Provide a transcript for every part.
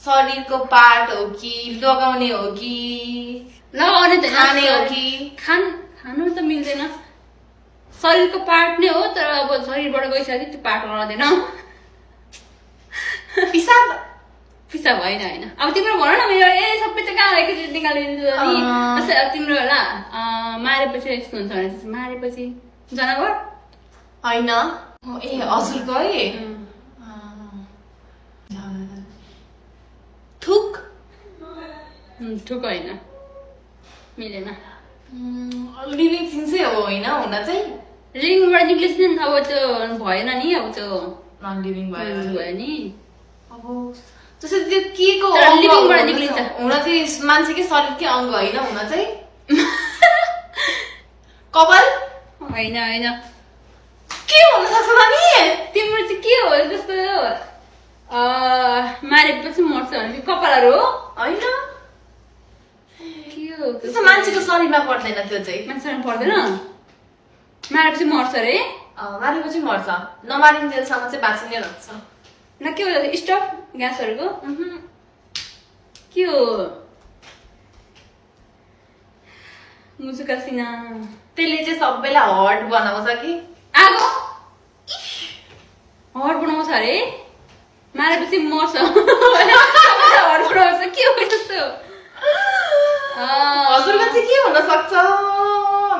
शरीरको पार्ट हो कि लगाउने हो कि लगाउने त खाने हो कि खानु त मिल्दैन शरीरको पार्ट नै हो तर अब शरीरबाट गइसक्यो त्यो पार्ट लगाउँदैन पिसाब पिसाब होइन अब तिम्रो भन न मेरो सबै त कहाँ एकैचोटि निकालिदिन्छु नि जस्तै अब तिम्रो होला मारेपछि यस्तो हुन्छ भने मारेपछि जनावर होइन ए हजुरको है थुक ठुक होइन मिलेन लिभिङ थिङ्सै हो होइन हुन चाहिँ लिभिङबाट निक्लिन्छ नि अब त्यो भएन नि अब त्यो नन लिभिङ भयो नि अब जस्तै त्यो के को लिभिङबाट निक्लिन्छ हुन चाहिँ मान्छेकै शरीरकै अङ्ग होइन हुन चाहिँ कपाल होइन के हुन सक्छ नि तिम्रो चाहिँ के हो जस्तो मारेपछि मर्छ भने कपालहरू हो होइन के हो त्यस्तो मान्छेको शरीरमा पर्दैन त्यो चाहिँ मान्छेमा पर्दैन मारेपछि मर्छ अरे मारेपछि मर्छ नमारिन्जेलसम्म चाहिँ बाँची नै रहन्छ न के हो स्टप ग्यासहरूको के हो मुजुका सिना त्यसले चाहिँ सबैलाई हट बनाउँछ कि आगो हट बनाउँछ अरे मारेपछि मर्छ हट बनाउँछ के हो त्यस्तो हजुरको चाहिँ के हुन सक्छ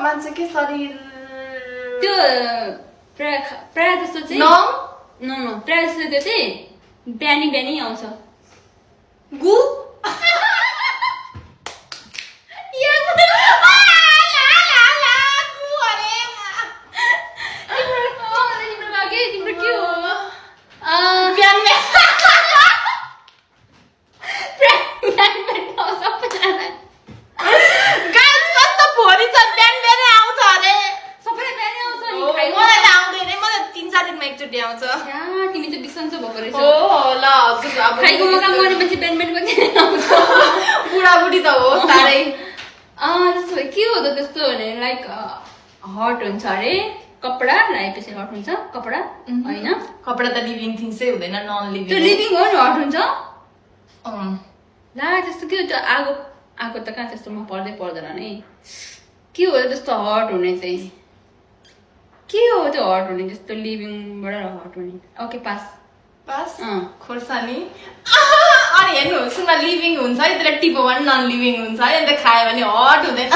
मान्छेकै शरीर त्यो प्राय जस्तो चाहिँ न प्राय जस्तो त्यो चाहिँ बिहानी आउँछ गु तिम्रो के हो तिमी त बिसन्चो भएको रहेछ खाइको काम गर्ने मान्छे बिहान आउँछ बुढाबुढी त हो साह्रै त्यस्तो के हो त त्यस्तो भने लाइक हट हुन्छ अरे कपडा लगाएपछि हट हुन्छ कपडा होइन कपडा त लिभिङ थिङ्सै हुँदैन नन लिभिङ त्यो लिभिङ हो नि हट हुन्छ ला त्यस्तो के हो त्यो आगो त कहाँ त्यस्तोमा पर्दैन नि के हो त्यस्तो हट हुने चाहिँ के हो त्यो हट हुने त्यस्तो लिभिङबाट हट हुने ओके पास खोर्सानी अनि हेर्नु सुनमा लिभिङ हुन्छ है त्यसलाई टिपो भने नन लिभिङ हुन्छ है अन्त खायो भने हट हुँदैन